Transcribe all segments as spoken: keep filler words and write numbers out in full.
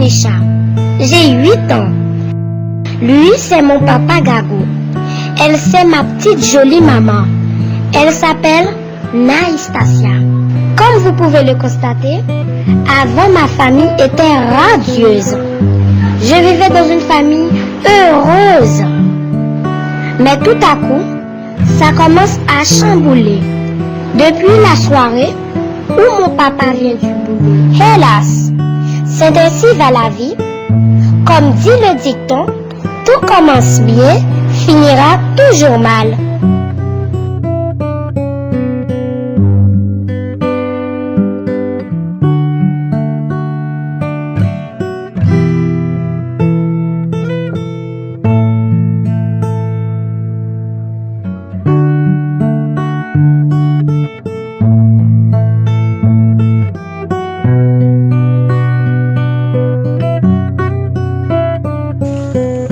Nisha. J'ai huit ans. Lui, c'est mon papa Gago. Elle, c'est ma petite jolie maman. Elle s'appelle Naïstasia. Comme vous pouvez le constater, avant ma famille était radieuse. Je vivais dans une famille heureuse. Mais tout à coup, ça commence à chambouler. Depuis la soirée où mon papa vient du boulot. Hélas, c'est ainsi va la vie. Comme dit le dicton, tout commence bien, finira toujours mal.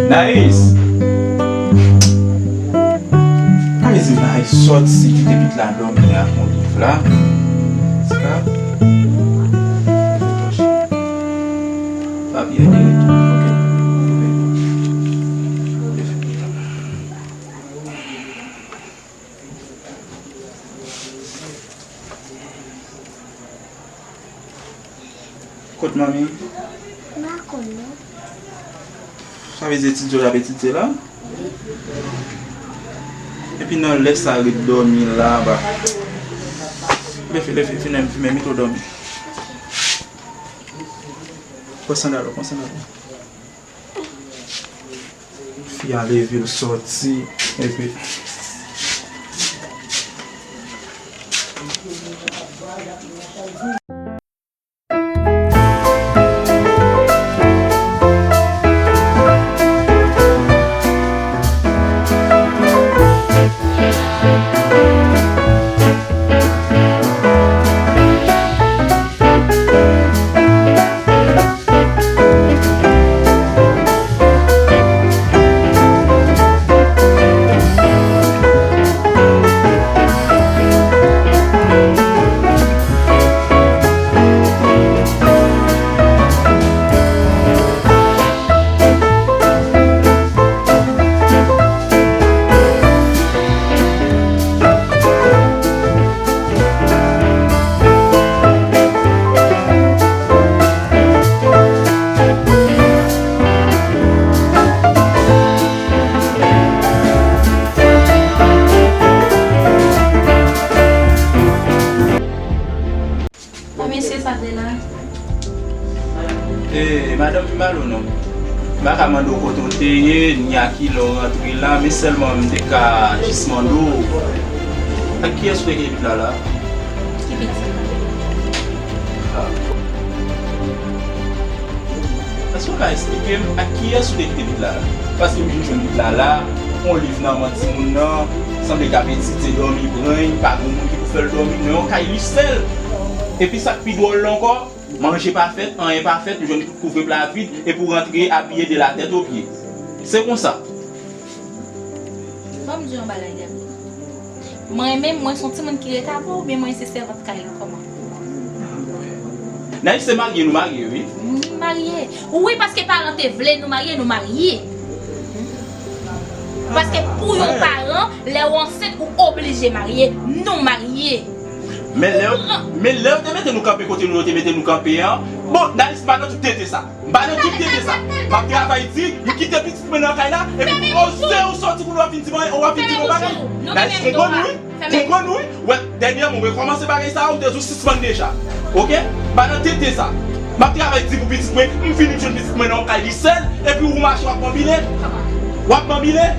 Naïs! Naïs, Naïs sòti kite pitit la dòmi ak yon liv la. Sa? Papye a gen retou. Ok. Kot manmi? M pa konnen. Sa vle di etidye w ap etidye la? Epi nan lè sa ret dòmi la ba. Leve, leve, vin, vin, mete w dòmi. Pran sandal ou, pran sandal ou. Fi a leve l sòti, epi. Manmi, se sa te la? E, madanm, pi mal ou non? M pa ka mande w kote w te ye, ni a kilè w rantre la, men sèlman m te ka jis mande w, ak kiyès ou te gen pitit la la? Ki pitit? Ah. Èske w ka esplike m ak kiyès ou te kite pitit la la? Paske m vin jwenn pitit la la, yon liv nan men timoun nan, sanble k ap etidye, dòmi pran l, pa gen moun ki pou fè l dòmi, nan yon kay li sèl. Epi sa k pi dwòl la ankò, manje pa fèt, anyen pa fèt, ou jwenn tout kouvrepo la vid, epi w rantre abiye de la tèt o pye. Se konsa. Ban m di w yon bagay, Gaby. Mwen menm, mwen se yon timoun ki ret avè w, oubyen mwen se sèvant kay la, kòman? Naïs, se marye nou marye, wi. Nou marye. Wi, paske paran te vle nou marye, nou marye. Paske pou yon paran, lè w ansent, ou oblije marye, nou marye. Men lè, men lè yo te mete nou kanpe kote nou, yo te mete nou kanpe an, bon, Naïs, m pa nan tout tenten sa. M pa nan tout tenten sa. M ap travay di, m kite pitit mwen nan kay la, epi ou oze ou sòti kounye a w ap vin di mwen, w ap vin di mwen bagay. Naïs, konprann wi. Konprann wi. Wè, dènyèman, mwen kòmanse bagay sa a, ou te di w sispann deja. Oke? M pa nan tenten sa. M ap travay di pou pitit mwen, m vini m jwenn pitit mwen nan yon kay li sèl, epi ou mache w ap banbile. W ap banbile.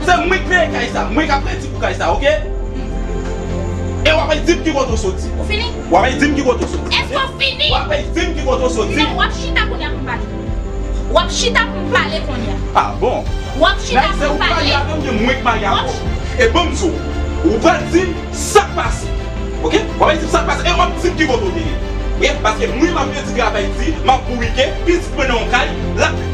Se mwen k peye kay sa, mwen k ap redi pou kay sa, oke? E w ap al di m ki kote w soti. Ou fini? W ap al di m ki kote w soti. Èske w fini? W ap al di m ki kote w soti. Non, w ap chita kounye a pou m pale. W ap chita pou m pale kounye a. Ah bon? W ap chita pou m pale. Naïs, se ou k marye avè m, oubyen mwen k marye avè w? E ban m di w, ou pral di m sa k pase. Oke? W ap al di m sa k pase, e w ap di m ki kote w te ye. Oke? Paske mwen m ap redi travay di, m ap bourike, pitit mwen nan yon kay, l ap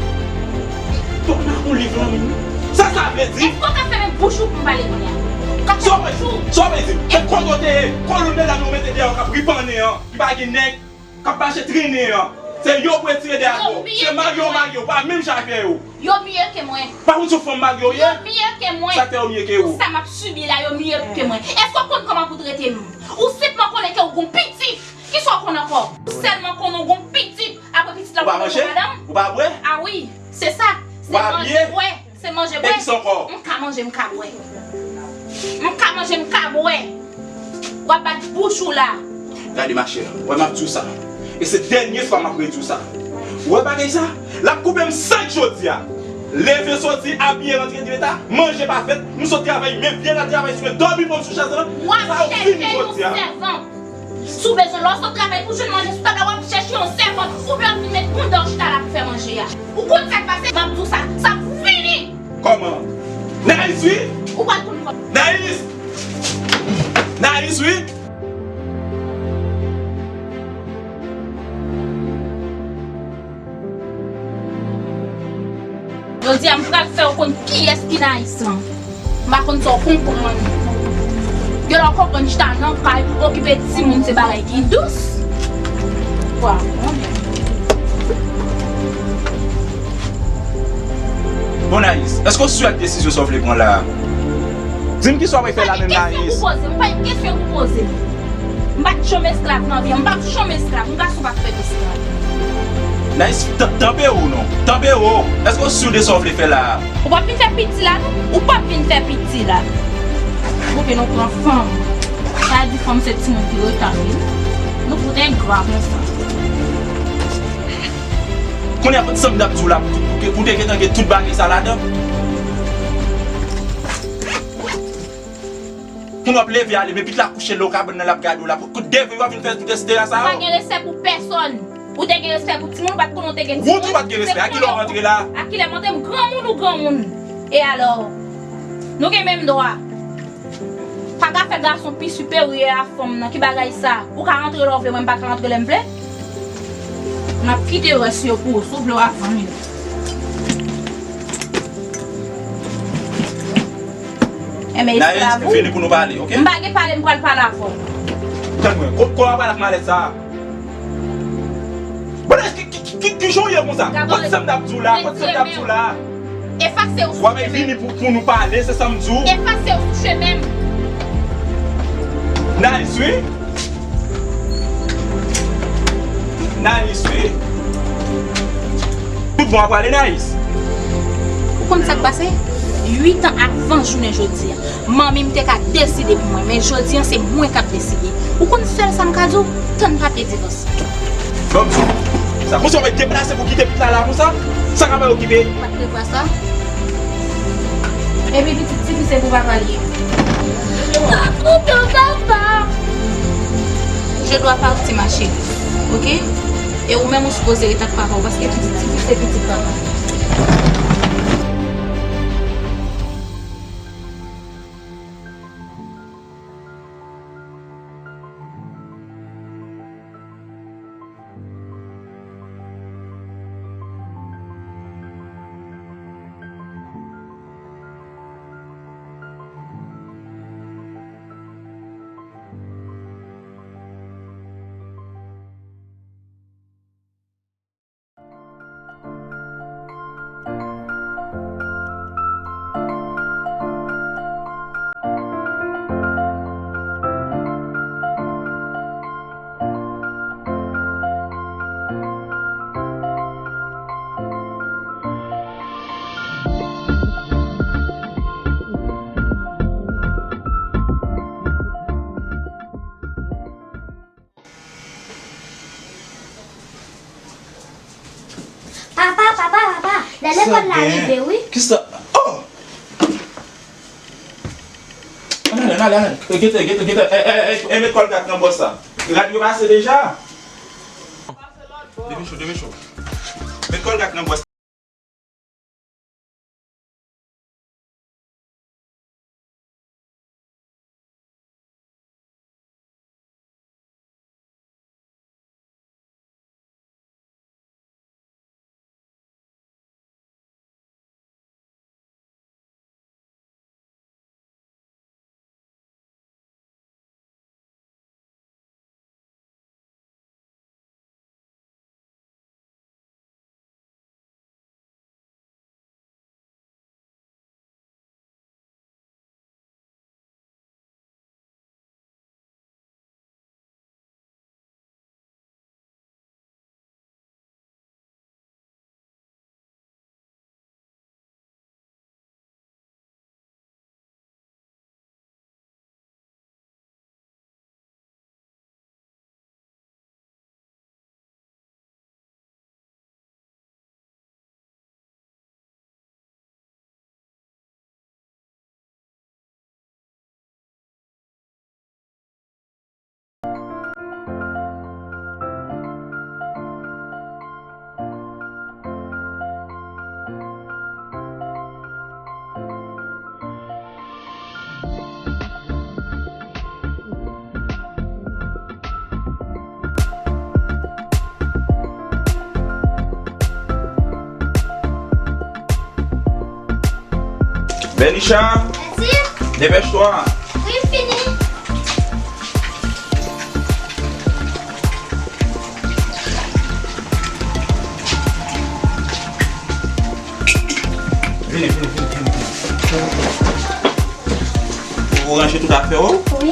Donk, nan yon liv lan menm. Sa sa vle di? Èske w ka fèmen bouch ou pou m pale kounye a? Sa w vle di? Sa w vle di? E kote w te ye? Kolonèl la nou mete deyò k ap ripannen an, ki pa gen nèg, k ap mache trennen an. Se yo pou retire de adan w. Se marye w marye, ou pa menm jan avè yo. Yo miye ke mwen. Pa konn se yon fanm marye w ye? Yo miye ke mwen. Sa k fè yo miye ke ou? Pou sa m ap sibi la, yo miye ke mwen. Èske w konn kòman pou trete m? Ou senpman konnen ke w gon pitit. Kisa w konn ankò? Ou sèlman konnen w gon pitit. Apre pitit la, ou pa manje? Ou pa bwè? A wi, se sa. Se manje, bwè. Se manje, bwè. E kisa ankò? M ka manje, m ka bwè. M ka manje, m ka bwè. W ap bat bouch ou la. Gade, machè, wè m ap di w sa. E se dènye fwa m ap redi w sa. Ou wè bagay sa? L ap koupe m sèk jodi a. Leve soti, abiye rantre de leta, manje pa fèt, m sot travay, men vye la travay sou mwen, dòmi pou m sou chèz lan. W ap chèche yon sèvant. Si w bezwen, lè w sot travay pou jwenn manje sou tab la, w ap chèche yon sèvant, oubyen w ap vin met bouda w chita la pou fè manje a. Ou konn sa k pase? M ap di w sa, sa ap fini! Kòman? Nayis, wi! Ou pral konn kòman. Nayis! Nayis, wi! Jodi a, m pral fè w konn kiyès ki Nayis lan. M pa konn sa w konprann. Gen lè w konprann chita nan kay pou okipe timoun se bagay ki dous. Wa, bon. Bon, Nayis, èske w si ak desizyon sa w vle pran la a? Di m kisa w ap fè la menm, Nayis. M pa gen kesyon pou poze m, m pa gen kesyon pou poze m. M pa t janm esklav nan vi an, m p ap janm esklav, m gason pa t fèt esklav. Nayis, tan-, tanpere w non, tanpere w. Èske w si de sa w vle fè la a? Ou p ap vin fè piti la non, ou p ap vin fè piti la. Oke, nou pran fanm. Sa di fanm se timoun ki reta vin. Nou fout engra konsa. Kounye a, kot sa m t ap di w la, pou, pou, pou te gentan gen tout bagay sa ladan. Pou w ap leve ale, men pitit la kouche lè w kabann nan l ap gade w la. Pou, pou devri w ap vin fè tout estera sa yo. Ou pa gen respè pou pèsonn. Ou te gen respè pou timoun, ou pa t konnen w te gen timoun. Ou tou pa t gen respè. A kilè w rantre la? A kilè m rantre? M granmoun ou granmoun? E alò? Nou gen menm dwa. Pa ka fè gason pi siperyè a fanm nan. Ki bagay sa? Ou ka rantre lè w vle, mwen m pa ka rantre lè m vle? M ap kite rès yo pou ou, si w vle w a vann yo. Enben, esklav ou. Nayis, vini pou nou pale, oke? M pa gen pale, m pral pale avè w. Tann mwen, ko-, kò a pale ak malèt sa a. Bon, ki, ki, ki, ki, ki jan w ye konsa? Kot sa m t ap di w la? Kot sa m t ap di w la? Efase w sou chemen m. W ap vini pou, pou nou pale, se sa m di w. Efase w sou chemen m. Nayis, wi. Nayis, wi. Tout bon ap prale, Nayis. Ou konn sa k pase? Uit an avan jounen jodi a, manmi m te ka deside pou mwen, men jodi a, se mwen k ap deside. Ou konn sèl sa m ka di w? Tann papye divòs. Ban m di w. Sa konsa w mèt deplase pou kite pitit la la konsa? Sa ka fè okipe? M pa t prevwa sa. Epi pitit tifi se pou papa l ye. Sa pou papa. Je dois partir, ma chérie. Oke? E ou menm ou sipoze ret ak papa w, paske pitit tifi se pitit papa. Papa, papa, papa, lè lekòl la rive, wi. Kisa? Oh! Ann ale, ann ale, ann ale. E, gete, gete, gete. E, e, e, e, met kòlgat nan bwòs la. Rad yo pase deja. Depeche w, depeche w. Met kòlgat nan bwòs la. Bernicha! Mèsi! Depèch twa! Wi, m fini! Vini, vini, vini, vini, vini. Ou ranje tout afè w? Wi.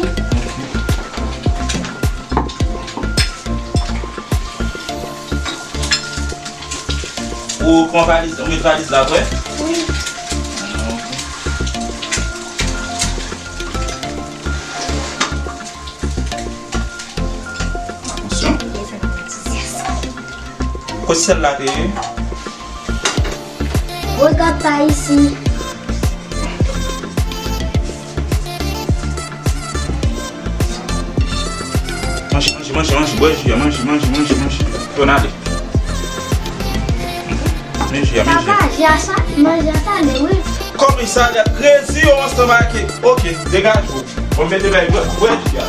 Ou pran valiz, ou met valiz la vre? Wi. Atansyon. Kot sèl la te ye? Regarde par ici. Manje, manje, manje, manje, bwè ji a, manje, manje, manje, manje. Fè n ale. Men ji a, men ji a. Papa, ji a sa, manje a salé, wi. Kòman sa, gad krezi yo ansanm ak, oke, degaje w. Bon, mete bay, bwè, bwè ji a.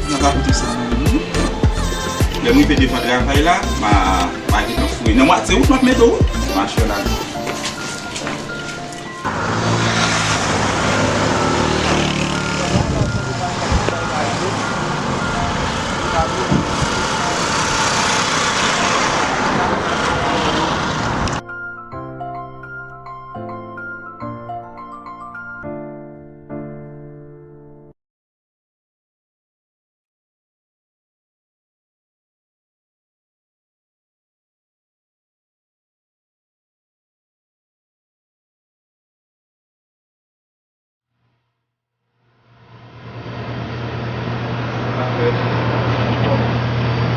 Nan ka koute sa, non. Lè m rive devan travay la, ma, ma gentan foure. Nan mwatye wout, m ap mete w, wi. Mache la.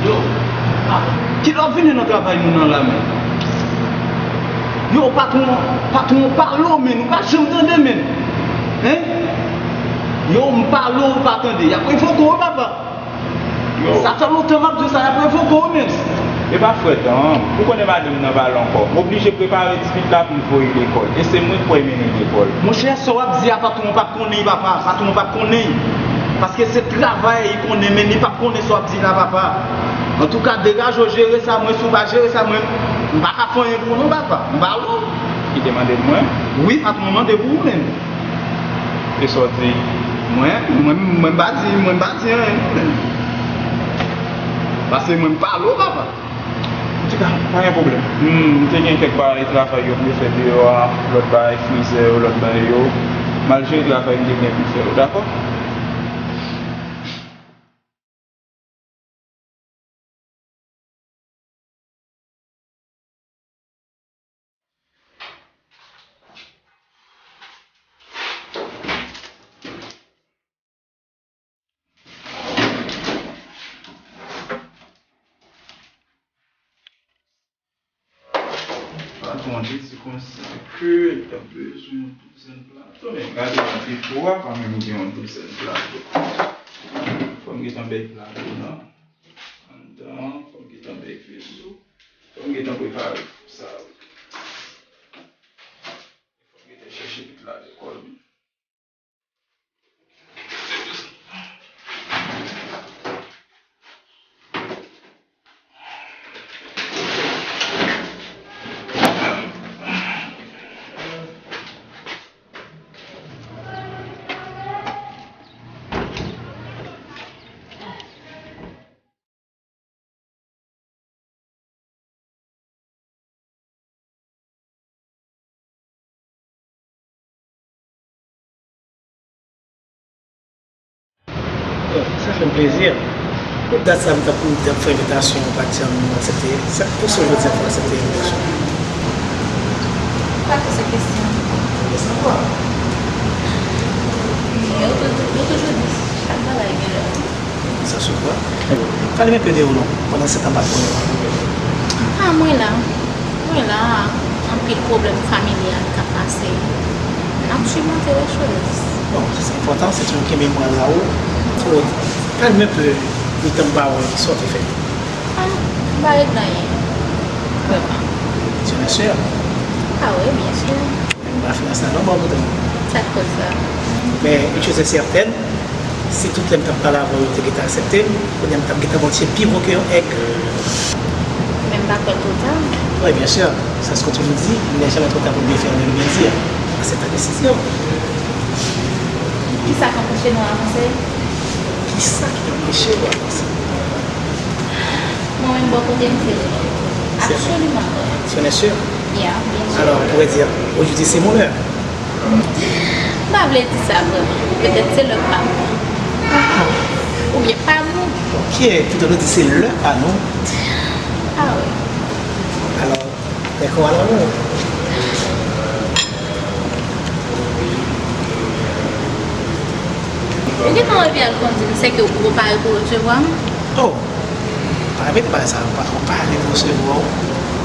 Yo, ah, kilè w ap vini nan travay nou nan la menm? Yo, patwon, patwon, pale w menm, nou pa janm tande menm. Hein? Yo, m pale w, ou pa tande. Y ap revoke w, papa. Yo. Sa fè lontan m ap di w sa, y ap revoke w menm. E pa frèt, an. Ou konnen madanm nan pa la ankò. M oblije prepare ti pitit la pou l voye lekòl. E se mwen k pral mennen l lekòl. Monchè, sa w ap di a, patwon p ap konnen, papa. Patwon p ap konnen. Paske se travay li konnen, men li p ap konnen sa w ap di la, papa. Antouka, degaje w jere sa, mwen, si w pa jere sa, mwen, m pa ka fè anyen pou w non, papa. M pa lou. Ki te mande l mwen? Wi, patwon mande pou ou menm. E sa w di? Mwen, mwen, mwen m pa di, mwen m pa di anyen. Paske mwen m pale w, papa. Antouka, pa gen pwoblèm. M, m te gen kèk bagay travay yo pou yo fè deyò a, lòt bagay frizè yo, lòt bagay yo. M al jere travay m te gen pou fè yo, dakò? Patwon an te di konsa ke l t ap bezwen yon douzèn plato, men gade nan defo a, pa menm gen yon douzèn plato. Fò m gentan bay plato nan anndan, fò m gentan bay veso, fò m gentan prepare sa yo. Fò m gentan chèche pitit la lekòl. Sa fè m plezi. Tout dat sa m t ap, m t ap fè envitasyon an, pa t janm aksepte. Sa, pou sa jodi a fè w aksepte envitasyon? Pa poze kesyon. Yo toujou, yo toujou di chak bagay gen lè. Sa sou kwa? Pale m enpe de ou non, pandan se tan m pa t konnen w. Ah, mwen la. Mwen la, anpil pwoblèm familyal k ap pase. N ap simonte lè choz. Bon, se enpòtan, se tou kenbe moral la wo. Fò, pale m enpe de tan m pa wè w, sa w te fè? Ah, m pa regle anyen. Vrèman. Dieu merci. Ah wi, byen si. M pa finans la non, bon, poutan. Sa k koz sa? Men, une chose est certaine, si tout lè m t ap pale avè w, ou te gentan aksepte m, kounye a m t ap gentan ba w tye pi wo ke yon èg. Men Pa twò ta. Wi, byen si. Sè s kote nou di, il n'est jamais trop tard pour bien faire, le bien dire. Mwen se ta desizyon. Kisa k anpeche nou avanse? Kisa ki anpeche w avanse? Mwen menm bò kote m se lè. Absoliman. Ce n'est sûr. Yeah, byen si. Alors, on pourrait dire, aujourd'hui, c'est mon heure. M pa vle di sa vrèman. Petèt se lè pa nou. Oubyen pa nou. Ok, pito nou di se lè pa nou. Ah wi. Alò, lè kò a lanmou. Ou gentan revi al kondi m, sèke ou pare pou resevwa m? Oh, pa repete bagay sa, ou pa, ou pare pou resevwa w.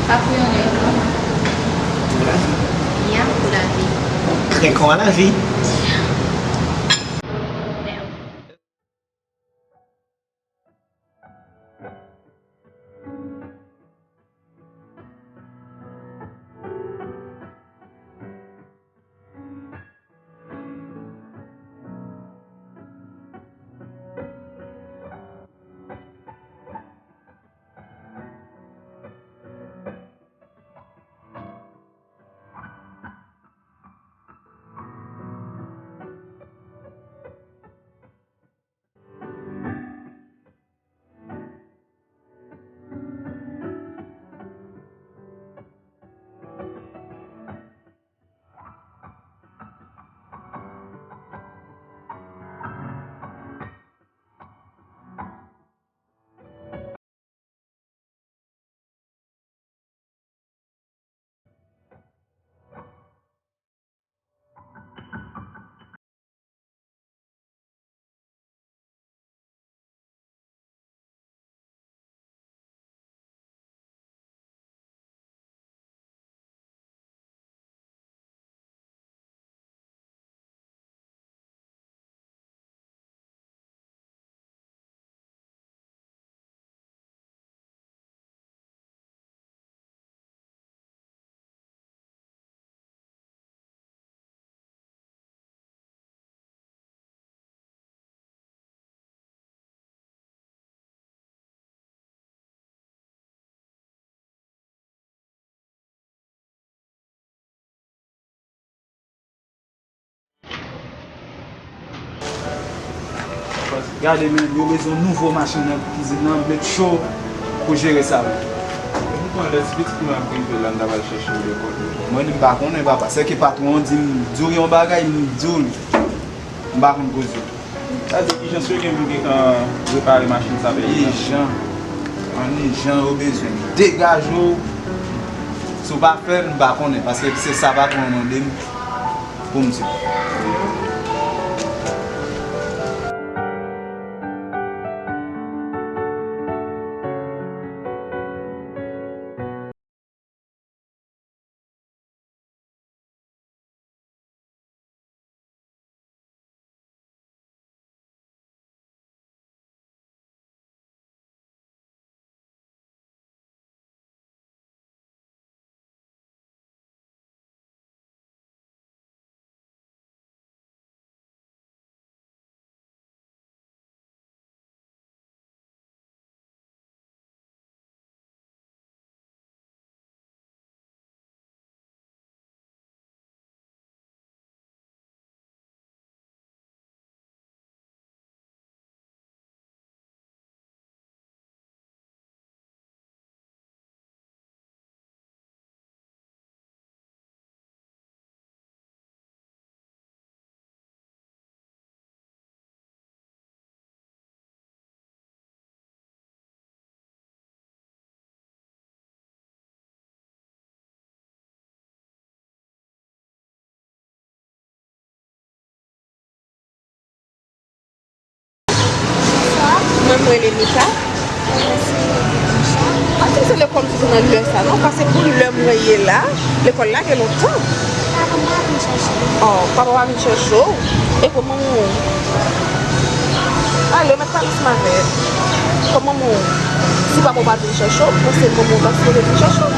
Pa pou yon lè, non. Pou lavi. Ya, pou lavi. Krèk an lavi. Gade, men, yo bezwen nouvo machin nan kizin nan, met cho pou jere sa yo. E poutan, lè ti pitit mwen ap rive la, m ta pral chèche l lekòl. Mwen, m pa konnen, papa. Sèke patwon an di m, di w yon bagay, m di w li. M pa konn koze. Sa di, ijan, si w gen pou gentan repare machin sa, peye nan. Ijan. An ijan, yo bezwen degaje w. Si w pa fè l, m pa konnen, paske se sa patwon an mande m pou m di w. Mwen, mwen rele Mika. Mwen se Michel. Mwen se lekòl m sot nan lè sa, non, paske pou lè mwen ye la, lekòl la gen lontan. Papa m pa vin chèche w. Oh, papa w pa vin chèche w? E kòman w? Ale, w mèt pale ansanm avè l. Kòman w? Si papa w pa vin chèche w, mwen se manman w ta sipoze vin chèche w.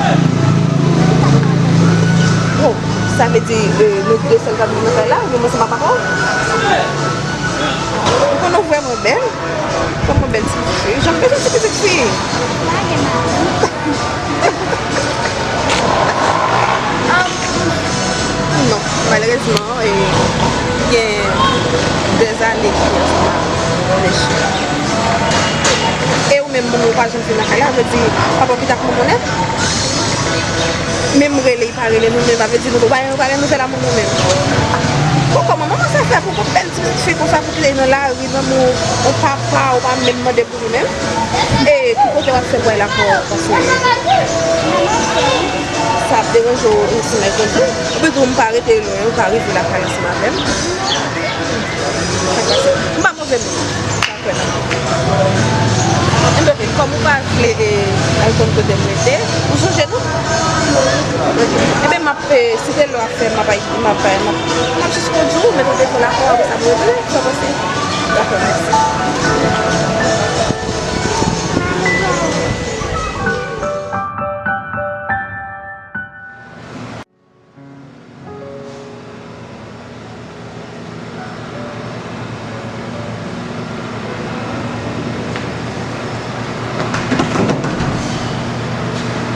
Bon, sa vle di, euh, nou de sèl k ap viv nan kay la, oubyen mwen se pa papa w? Ou konnen w vrèman bèl. Kòman bèl ti fi? Jan m bezwen ti pitit fi. Lage mari. Menm manman w pa janm vin lakay la, vle di papa w pita k manman w nèt. Menm rele, li pa rele nou, men pa vle di nou pa gen, nou pa gen nouvèl a manman w menm. Bon, kòman manman sa fè pou, pou bèl ti fi konsa pou kite nan lari, nan men yon papa, ou pa menm mande pou li menm? E ki kote w ap fè bway la kò, paske sa ap deranje w yon ti nèg konsa. Ou bezwen m pa rete lwen, ou ka rive lakay ansanm avè m. Sa k pase? M pa move moun. Sa fè la. Enben, ok, kòm ou pa vle, e, al konn kote m rete, ou sonje nou? Ok. Enben, m ap, e, si se lè w ap fè, m ap, m ap, m ap, m ap jis kondui w, mete w telefòn la, apre sa pou w retoune. Sa pase? Dakò, mèsi.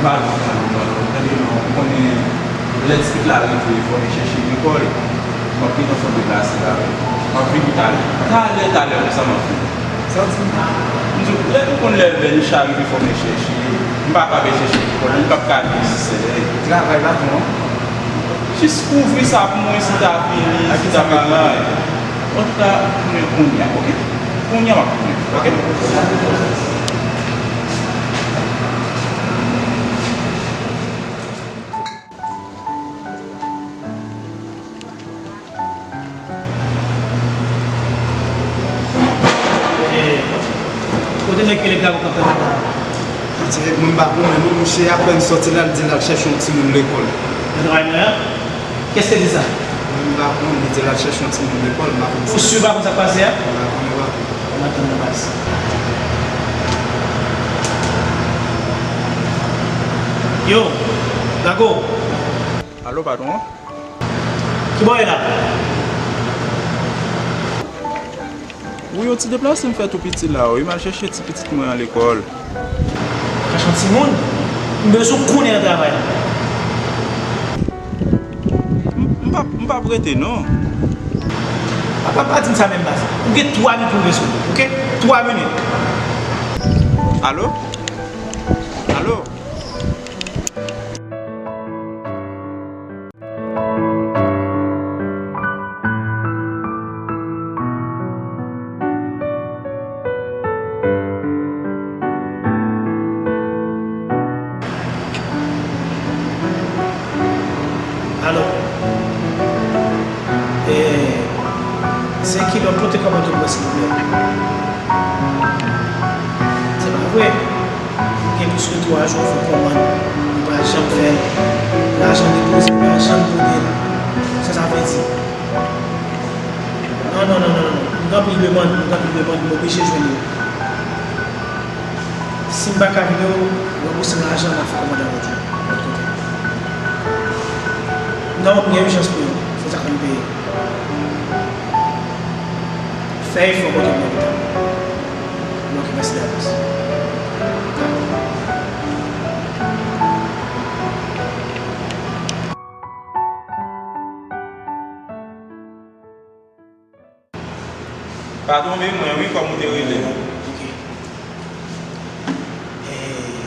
Mal, mal, mal, tande non, ou konnen lè ti pitit la rive, fò m chèche lekòl, m ap gentan fè deplase la, m ap vini talè. Talè, talè, konsa m ap vini. Sa w di m? M di w, lè ou konn lè Venica rive fò m chèche. M pa ka al chèche lekòl, m p ap ka al nesesè. Travay la tou, an? Jis kouvri sa pou mwen si ta vini, si ta malad. Antouka, tounen kounye a, oke? Kounye a m ap tounen, oke? Eh, kote nèg ki lè drago k ap fè la? Ti nèg, mwen pa konnen non, misye apèn sòti la, l di l al chèche yon timoun lekòl. Nan travay mwen an? Kiyès te di sa? Mwen pa konnen, li di l al chèche yon timoun lekòl, m pa konn sa. Ou si w pa konn sa k pase a? Mwen pa konnen, pa konnen. Mwen atann nan baz. Yo, drago. Alo, patwon? Kibò w ye la? Wi, yon ti deplase m fè tou piti la, wi, m al chèche ti pitit mwen an lekòl. Chache yon timoun? M bezwen w kounye a nan travay la. M, m p ap, m p ap rete, non. Pa, pa, pa di m sa menm baz. Ou gen twa minit pou w rezoud, oke? Twa minit. Alo? Alo? Alo. Eh, se kilè w pote kòmande pou mwen, silvouplè? Se pa vre. Gen plis ke twa jou, fè kòmann, nou pa janm fè l. Lajan depoze, nou pa janm pote l. Sa sa vle di? Non, non, non, non, non. M gen anpil demann, m gen anpil demann, m oblije jwenn yo. Si m pa ka vini, ranbouse m lajan, m ap fè kòmann lòt jou, lòt kote. Non, m gen ijans pou yo. Se sa k fè m peye. Fè efò pou w te mwen pita. Mwen ki mèsi davans. Patwon, men mwen wi, kòm ou te rele. Ok. Eh,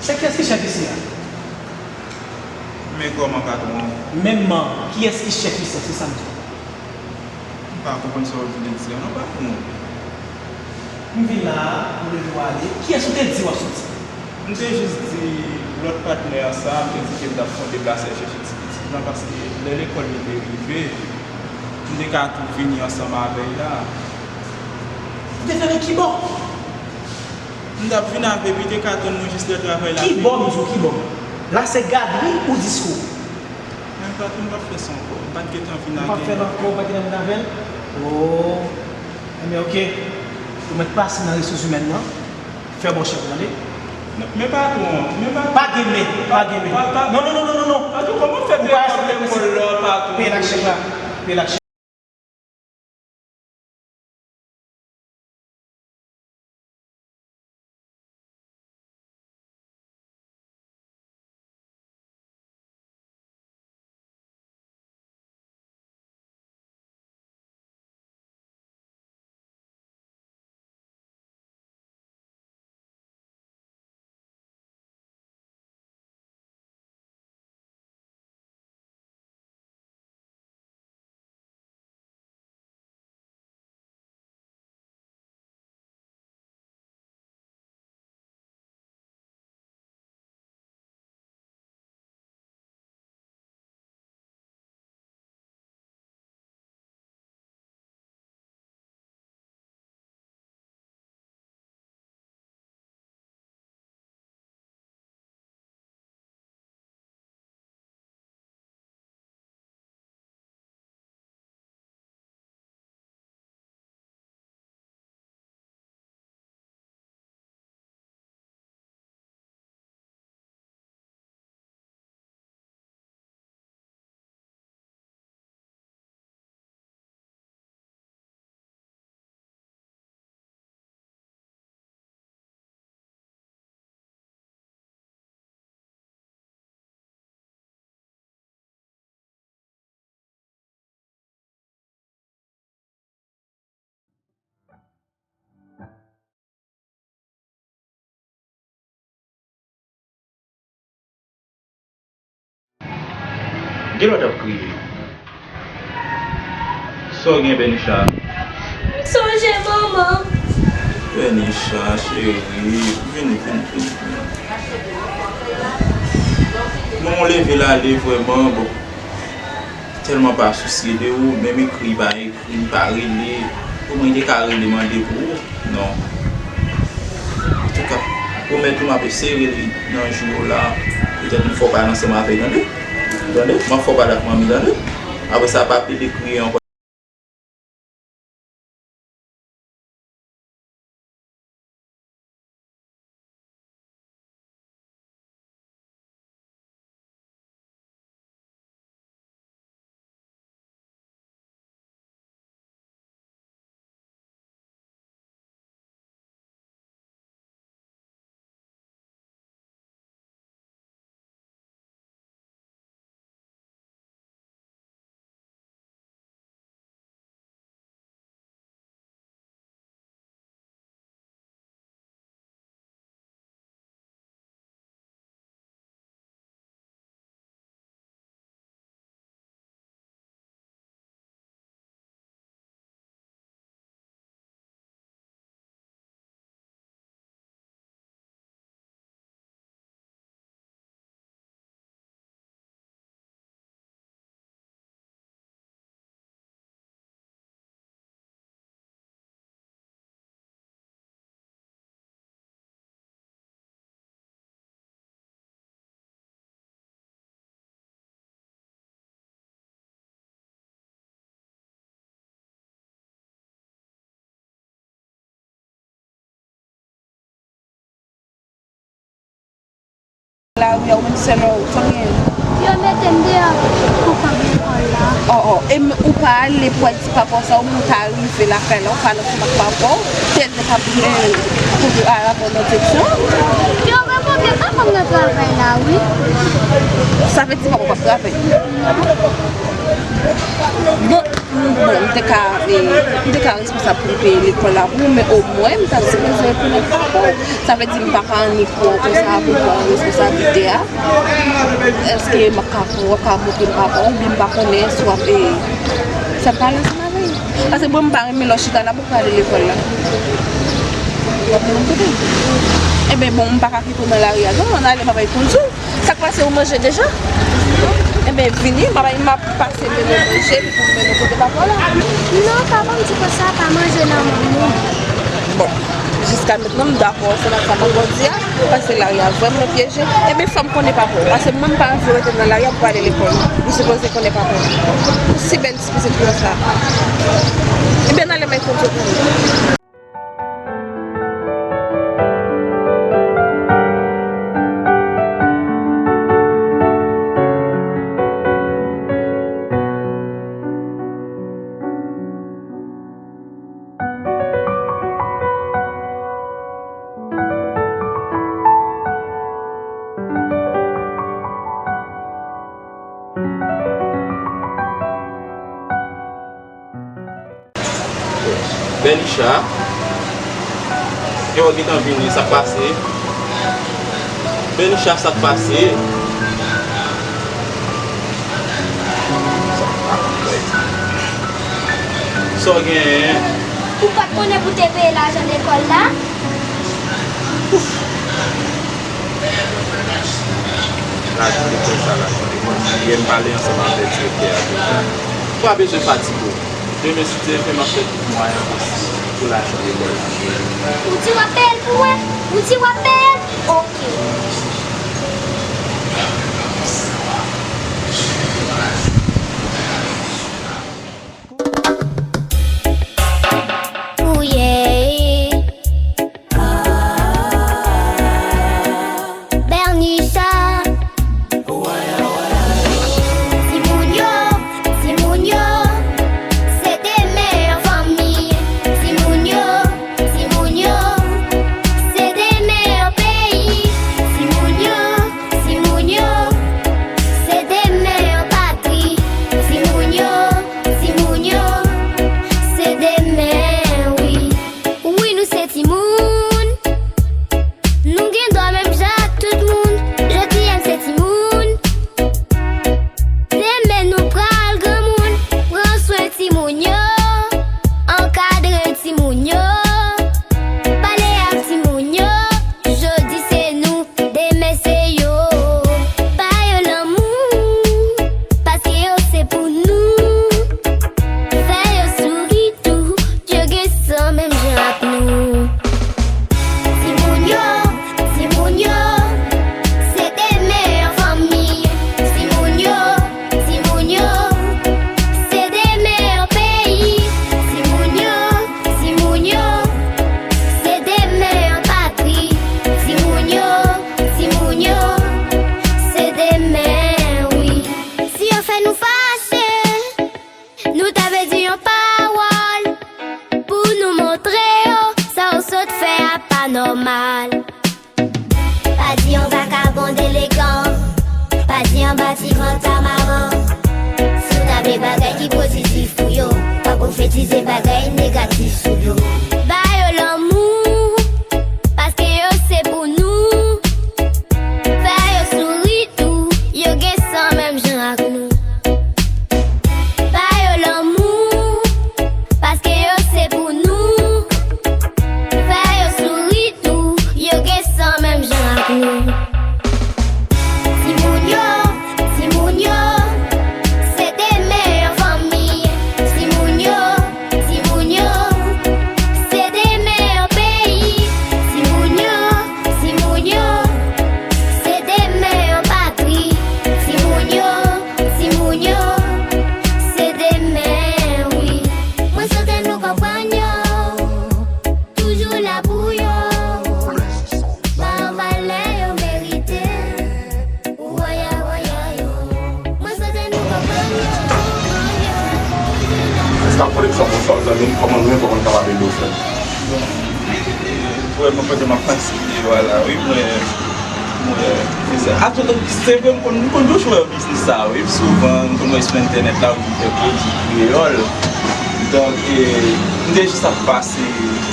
se kiyès ki chèf isi a? Men kòman, patwon? Menmman, kiyès ki chèf isi a? Se sa m di w. M pa konprann sa w vle di a non, patwon. M vin la a, ou leve w ale. Kiyès ou te di w ap soti? M te jis di lòt patnè a sa, m te di ke m t ap fè yon deplase al chèche ti pitit lan, paske lè lekòl li te rive, m te ka tou vini ansanm avè l la. Ou te fè nan ki bò? M t ap vin avè l, li te ka tann mwen jis lè travay la fini. Ki bò, m di w, ki bò? La se gadri ou disko? Men patwon, m p ap fè sa ankò. M pa t gentan vin avè l. Ou p ap fè l ankò, ou pa t gentan vin avè l? Oh. Enben, oke. Ou mèt pase nan resous imèn nan. Fè bon chèf ou, tande? Non, men patwon, men patwon. Pa gen men, pa gen men. Pa, pa, non, non, non, non, non, non. Patwon, kòman w fè peye lekòl la, patwon? Peye l ak chèk la. Peye l ak chèk. Gen lè w t ap kriye. Sa w gen, Benisha? M sonje manman. Benisha, cheri, vini, vini, vini, vini. Manman w leve l ale vrèman, bon. Tèlman pa sousye de ou, menm ekri, pa ekri, pa rele. Omwen, li te ka rele mande pou ou. Non. Antouka, pwomèt ou m ap eseye rele nan jou yo la. Petèt m fè w pale ansanm avè l, tande? Tande? M ap fè w pale ak manmi, tande? Apre sa, pa pede kriye ankò. Lari a, ou menm sèl ou, sa w gen? Yo mete m deyò pou kanpe lekòl la. Oh, oh, e m, ou pa ale pou al di papa w sa, ou menm ou ka rive lakay la, ou pale ansanm ak papa w, tèl de pa pou men kote a rapò nan direksyon. Yo revoke papa m nan travay la, wi. Sa vle di papa w p ap travay? Bon, bon, m te ka, e, m te ka responsab pou m peye lekòl la pou ou, men omwen, m ta sipoze rekonèt papa w. Sa vle di m pa ka annik pran konsa pou pran responsablite a. Èske m ap ka pran, w ap ka montre m papa w, oubyen m pa konnen si w ap, e, fè m pale ansanm avè l? Paske bon, m pa renmen lè w chita la pou w prale lekòl la. W ap gen lòt kote. Enben bon, m pa ka kite w nan lari a non, ann ale, m ap bay kondwi w. Sa k pase, ou manje deja? Enben vini, m ap, m ap pase mennen w manje, epi pou m mennen w kote papa w la. Non, papa m di konsa, pa manje nan men moun. Bon, jiska mentnan, m dakò ansanm ak sa manman w di a, paske lari a vrèman pyeje. Enben fò m konnen papa w, paske mwen m pa anvi rete nan lari a pou prale lekòl. Ou sipoze konnen papa w. Ou si bèl ti pitit konsa. Enben ann ale, m ap bay kondwi w pou ou. Benisha. Yo, gentan vini, sa k pase? Benisha, sa k pase? Sa w genyen? Ou pa t konnen pou te peye lajan lekòl la? Lajan lekòl sa, lajan lekòl sa. Yè m pale ansanm avèk direktè a deja. Ou pa bezwen fatige w. Demen, si Dye vle, m ap fè tout mwayen posib pou lajan lekòl la. Ou di w ap peye l pou mwen? Ou di w ap peye l? Oke. Ooh, yeah. Bernicha. Timoun yo, timoun yo, se demen fanmi. Timoun yo, timoun yo, se demen peyi. Timoun Anba ti van tamaran. Si w ta vle bagay ki pozitif pou yo, pa pwofetize bagay negatif sou yo. Ba yo lanmou, paske yo se pou nou. Fè yo souri tou, yo gen san menm jan ak nou. Ba yo lanmou, paske yo se pou nou. Fè yo souri tou, yo gen san menm jan ak nou. Timoun yo, timoun yo, se demen yon fanmi. Timoun yo, timoun yo, se demen yon peyi. Timoun yo, timoun yo, se demen yon patri. Timoun yo, timoun yo, se demen, wi. Mwen swete nou konprann yo. Toujou la pou yo. Ba yo valè yo merite. Woya, woya, yo. Mwen swete nou konprann yo, konprann yo. Toujou la pou yo. Èske ap koleksyon pou sa, zanmi m? Kòman nou menm, kòman n kapab ede w, frè m? Bon, e, e, vrèman, pandan m ap fasilite yo a la, wi, mwen, mwen, se, a, se vre, m konn, m konn toujou wè biznis sa, wi. Souvan, m konn wè sou entènèt la, ou di fè pwodui kreyòl. Donk, e, m te jis ap pase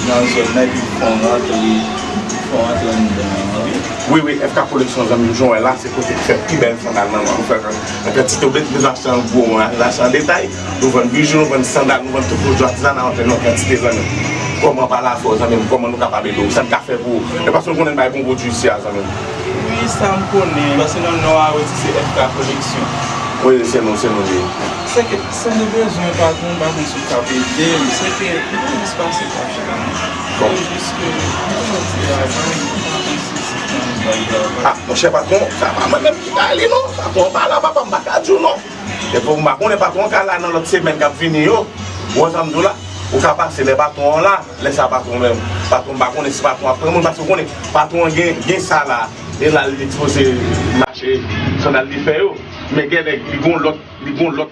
nan zòn nan, epi m fè yon rantre, m fè yon rantre anndan an, wi. Wi, wi, F K Koleksyon, zanmi m, jan w wè la, se kote ki fè pi bèl sandal nan mond, frè. An kantite, ou bezwen achte an gwo, ou achte an detay. Nou vann bijou, nou vann sandal, nou vann tout pwodui atizanal, nou vann yon kantite, zanmi m. Kòman pale avè w, zanmi m, kòman nou kapab ede w? Sa n ka fè pou ou? E paske nou konnen n bay bon pwodui isi a, zanmi m. Wi, sa m konnen, paske nan non a yo di se F K Koleksyon. Wi, se nou, se nou li ye. Se ke, si nou bezwen, patwon, m pa konn si w ka ede m, se ke m te jis pase pa chita non. Bon. Se jis ke, m te di avan, m pa konn si se konn bay travay. Ah, monchè patwon, sa pa mwen menm ki bay li non. Patwon pa la, papa, m pa ka di w non. Epi m pa konnen patwon ka la nan lòt semèn k ap vini yo. Ou wè sa m di w la? Ou ka pase lè patwon an la, lè sa patwon menm. Patwon m pa konnen si patwon ap pran moun, paske ou konnen patwon an gen, gen sa la. E la li sipoze mache, sandal li fè yo. Men gen nèg, li gon lòt, li gon lòt.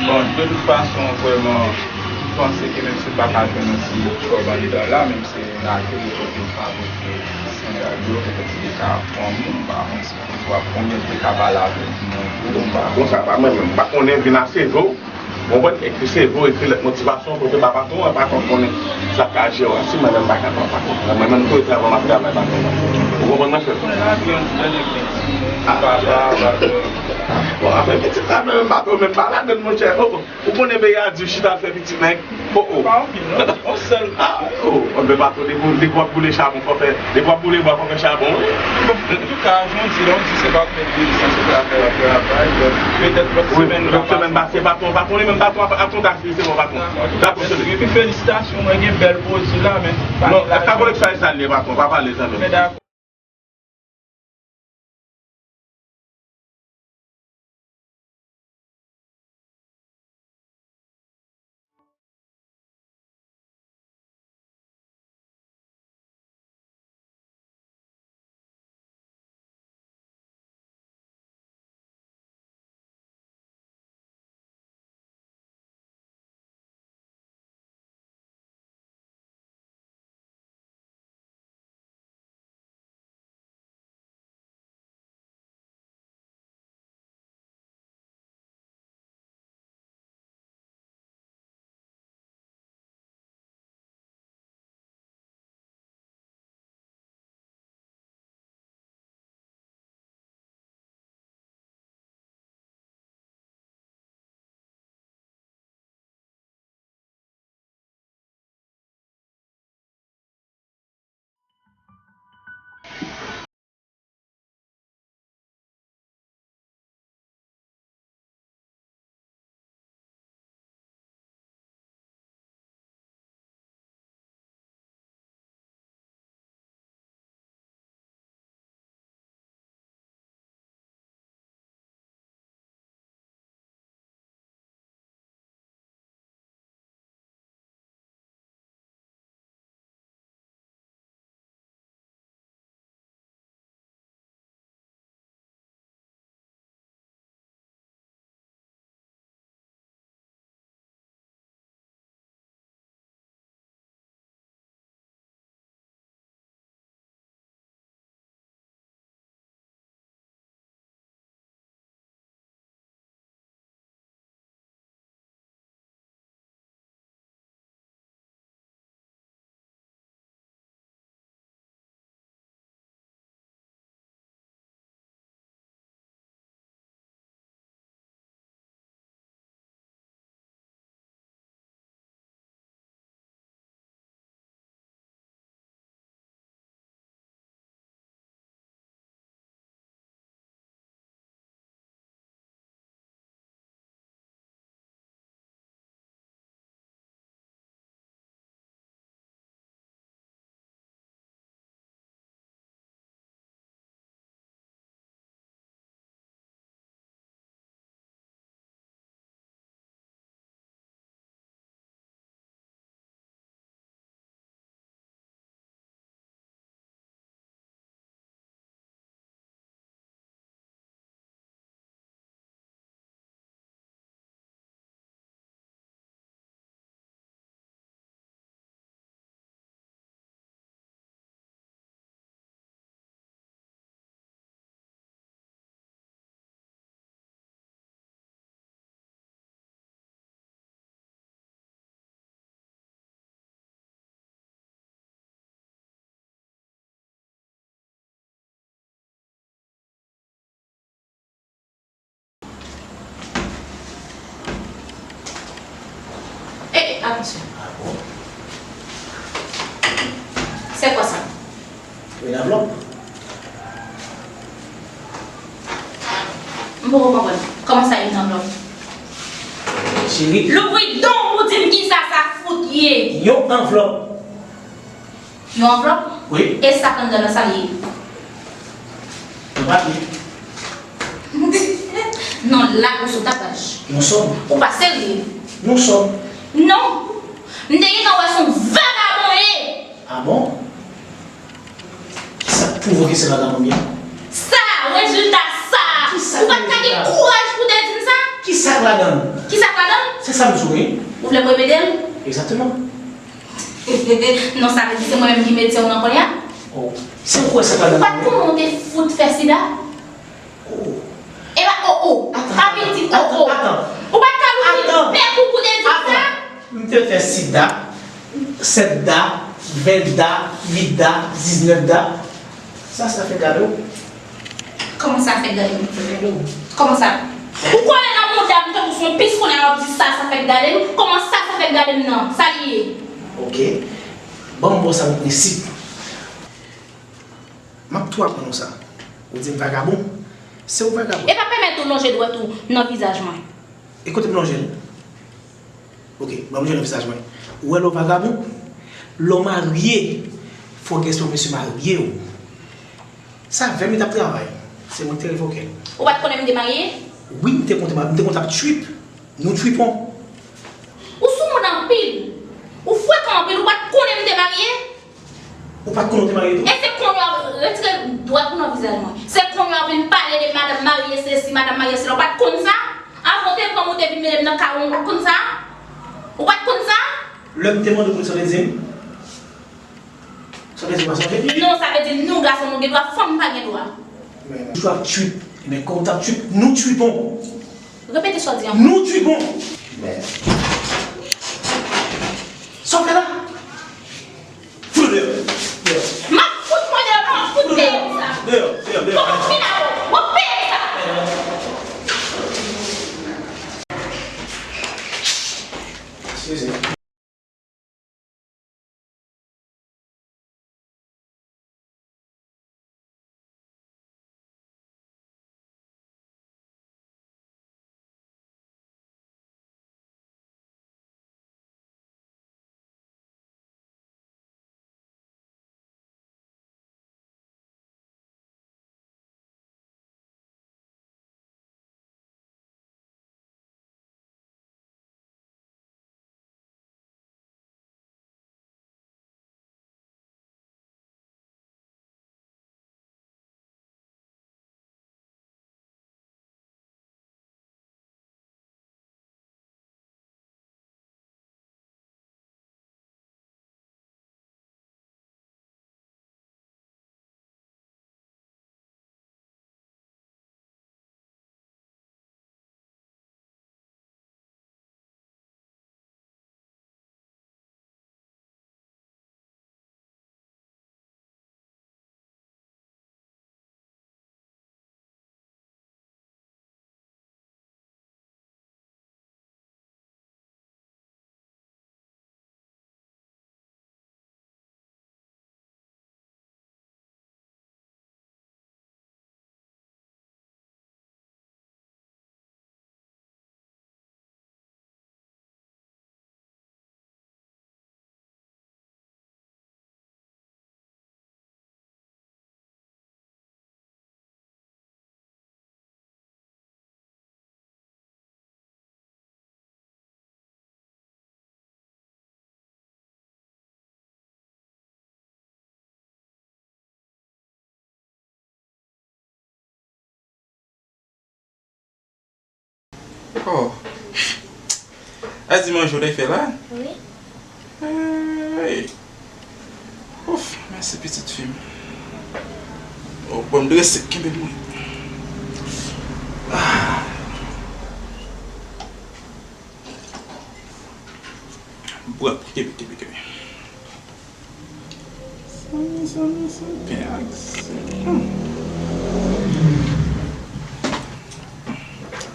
Bon, de tout fason, vrèman, m panse ke menm si m pa ka jwenn yon ti kòb anndan la, menm si nan atelier kote m fabrike sandal yo, petèt si te ka pran moun, m pa konn si w ap konbyen te ka pale avèk moun tou, m pa konn. Bon, sa pa mwen menm, m pa konnen, vin a seve w, w konprann? Ekri seve w, ekri lèt motivasyon, pote ba patwon an, patwon konnen sa k ka jere w. Si mwen menm m pa kapab, patwon. Mwen menm tou travay m ap travay, patwon. Ou konprann mwen, frè? Konnen lavi an ti dènye gen timoun, papa, patwon. Bon, afè pitit la menm, patwon, menm pa ladann, monchè. Oh, oh. Ou konnen peyi a di chita fè pitit nèg. Oh, oh. Pa anpil, non. On sèl. Ah, oh, oh, men patwon, depi, depi w ap boule chabon, fò fè, depi w ap boule bwa, fò fè chabon, wi. Bon, antouka, jan w di la, w di se pa pou mete lisans, se pou afè travay, donk, petèt lòt semèn, lòt semèn pase, patwon, patwon, li menm patwon, patwon ka se bon, patwon. Dakò, sèl. Epi felisitasyon, mwen gen bèl pwodui la, men pa gen lajan. Non, F K Koleksyon, sa l ye, patwon, pa pale, zanmi. Men dakò. Atansyon. Se kwa sa? Yon anvlòp. M poko konprann. Kòman sa, yon anvlòp? Cheri. Louvri don w pou di m kisa sa fout ye. Yon anvlòp. Yon anvlòp? Wi. E sa k anndan nan, sa l ye? Yon papye. Non, la ou sou tapaj. Yon sòm. Ou pa serye. Yon sòm. Non. M te gentan wè se yon vagabon ye. Ah bon? Kisa k pwouve ke se vagabon m ye? Sa, rezilta sa. Kisa k rezilta? Ou pa t ka gen kouraj pou te di m sa? Kisa k ladan l? Kisa k ladan l? Se sa m di w, wi. Ou vle m repete l? Egzakteman. Non, sa vle di se mwen menm ki medsen w nan kounye a? Oh. Se ou kwè sa k ladan l? Ou pa t konnen w te fout fè sida? Oh. E pa oh oh. Atan, pa vin di oh oh. Atan. Ou pa t ka louvri bèk ou pou te di sa? Atan. M te fè sida, sèt da, ven da, uit da, diznèf da. Sa, sa fè gade w. Kòman sa fè gade m? Fè gade w. Kòman sa? Ou kole nan mouda m tankou se yon pis kounye a w ap di sa, sa fè gade m. Kòman sa, sa fè gade m nan? Sa li ye? Ok. Ban m ba w sa nan prensip. M ap tou aprann ou sa. Ou di m vagabon, se ou vagabon. E pa pèmèt ou lonje dwèt ou nan vizaj mwen. E kote m lonje l? Ok, ban m lonje l nan vizaj mwen. Ou wè lè w vagabon, lè w marye, fò w gen respè pou mesye marye w. Sa vè m t ap travay. Se mwen ki te revoke l. Ou pa t konnen m te marye? Wi, m te konn, m te konn t ap trip. Nou tripon. Ou sou moun anpil. Ou frekan anpil, ou pa t konnen m te marye? Ou pa t konnen w te marye tou? E se kounye a, retire dwèt ou nan vizaj mwen. Se kounye a w vin pale de madanm marye sesi, madanm marye sela. Ou pa t konn sa? Avan w te pran m, ou te vin mete m nan kawon, ou pa t konn sa? Ou pa t konn sa? Lè m te mande w pou sa w te di m? Sa w te di m pa sonje? Non, sa vle di nou gason nou gen dwa, fanm pa gen dwa. Men, ou ap trip. Ebyen, kòm w t ap trip, nou tripon. Repete sa w di ankò. Nou tripon. Men. Sa w fè la? Fout ou deyò. Deyò. M ap fout mwen deyò, m ap fout deyò pou sa. Deyò, deyò, deyò. Fòk ou fin avè w. W ap peye pou sa. Eskize. Oh. A di manje w te fè la? Wi. Hey. Ouf, mèsi pitit fi m. Oh, bon, m drese, kenbe mwen. Ah. Bwè, kenbe, kenbe, kenbe. Sa, sa, sa, pen ak sèl. Hmm.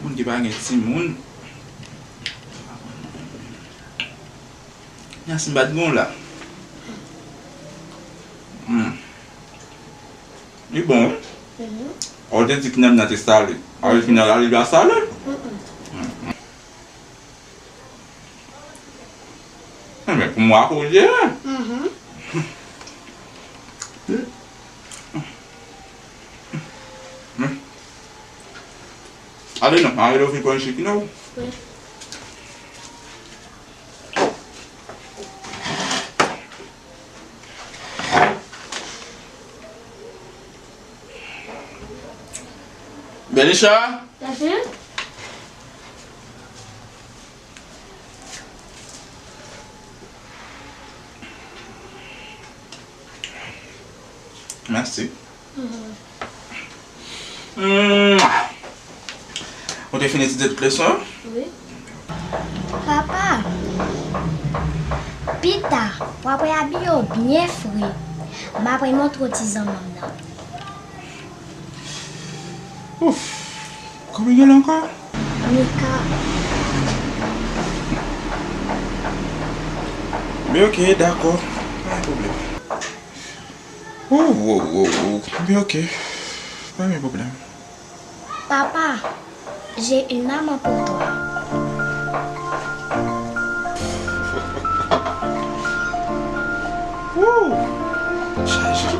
Moun ki pa gen timoun. Yas m pa t gen w la. Hmm. Li bon, wi. Mhm. Ou te di knab nan te sale. Awe, knab la, li pa sale. Mm-mm. Enben, pou mwen, akoz de. Mhm. Ale non, ale ou fin pran chik nou. Wi. Belisha? Mhm. Mèsi. Mhm. Mwah! Ou te fin etidye tout leson an? Wi. Papa, pita, w apral abiye w byen fre. M apral montre w ti zanmi m nan. Ouf! Konbyen gen la ankò? Mika. Men ok, dakò. Pa gen pwoblèm. Ou, ou, ou, ou. Men ok. Pa gen pwoblèm. Papa, j'ai une maman pour toi. Woo! Chaje.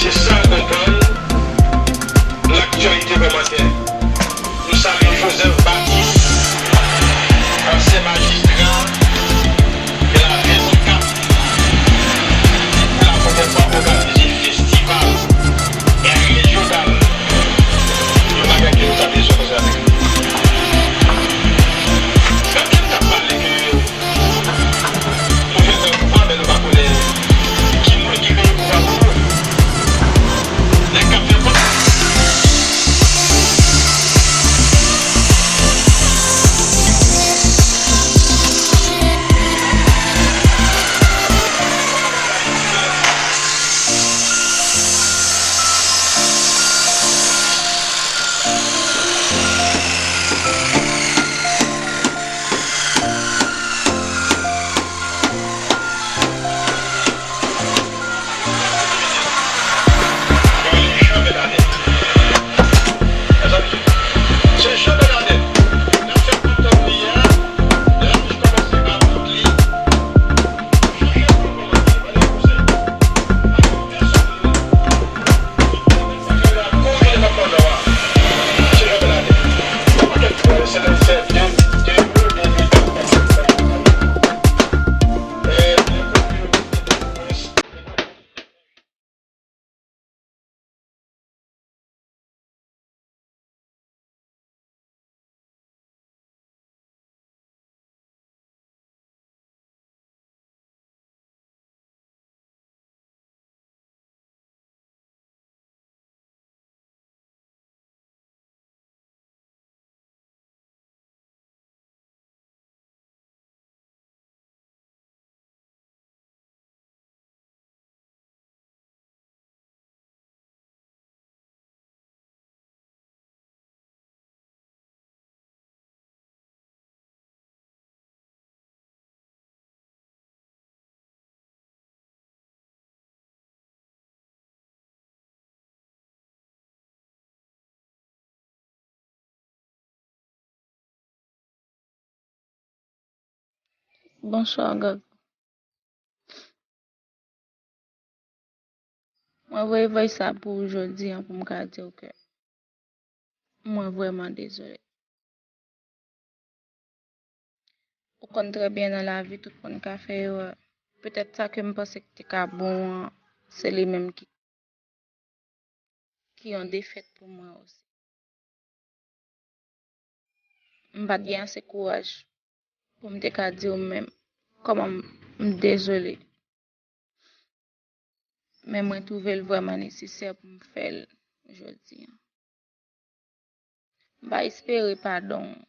Se sa konprann laktyalite kòmantè. Nou salye Joseph Baptiste, ansyen majistra de lavil Okap, ki pou la premyè fwa òganize festival rejyonal. Yon bagay ke nou ta bezwen konsa. Anpil t ap pale ke nou vle pran pouvwa, men nou pa konnen ki moun ki vle pouvwa pou nou. Nèg k ap fè kont. Bonswa, Gaga. Mwen voye voice sa pou ou jodi a pou m ka di w ke mwen vrèman dezole. Ou konn trè byen nan lavi, tout moun ka fè erè. Petèt sa ke m panse ki te ka bon an, se li menm ki ki yon defèt pou mwen osi. M pa t gen ase kouraj pou m te ka di w menm kòman m, m dezole. Men mwen twouve l vrèman nesesè pou m fè l jodi a. M pa espere padon w,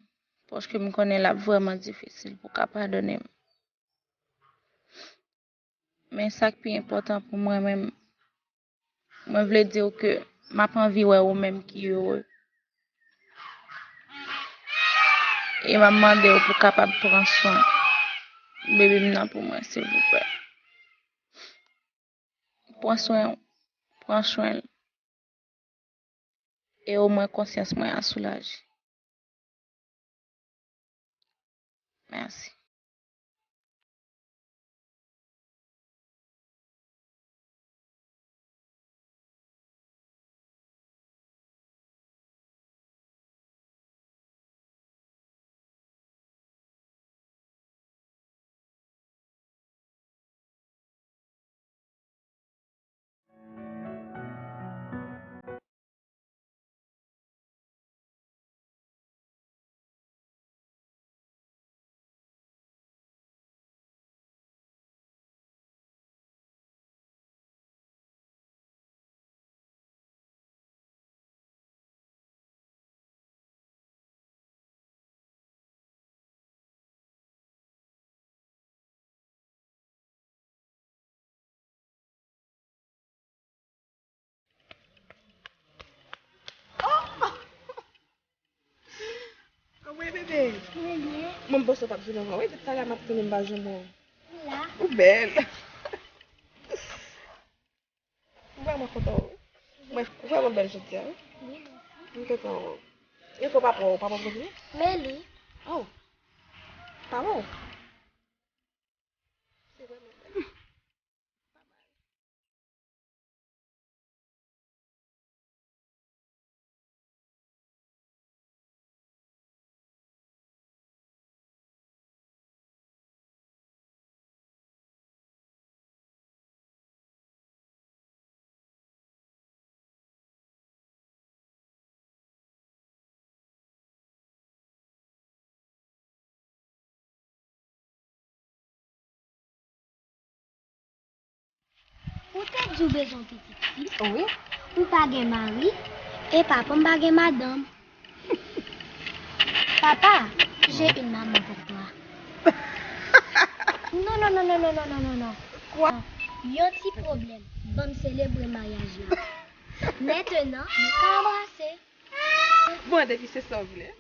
paske m konnen l ap vrèman difisil pou w ka padone m. Men sa k pi enpòtan pou mwen menm, mwen vle di w ke m ap anvi wè ou menm ki ere. E m ap mande w pou w kapab pran swen bebe m nan pou mwen, silvouplè. Pran swen, pran swen l. E omwen konsyans mwen a soulaje. Mèsi. Kòman e, bebe? Mwen byen. Mwen panse w t ap vin avan. Wi, depi talè m ap tann ou, m pa janm wè w. M la. Ou bèl. M vrèman kontan wè w. Mwen vrèman bèl jodi a, wi. Wi, mèsi. M kontan wè w. E kò papa w, papa w vini? Meli. Oh. Papa w? Se vrèman bèl. Ou te di w bezwen yon pitit fi. Wi. Ou pa gen mari, e papa m pa gen madanm. Papa, j'ai une maman pour toi. Non, non, non, non, non, non, non, non, non. Kwa? Yon ti pwoblèm. Ban m selebre maryaj la. Mentenan, nou ka anbrase. Bon, depi se sa w vle.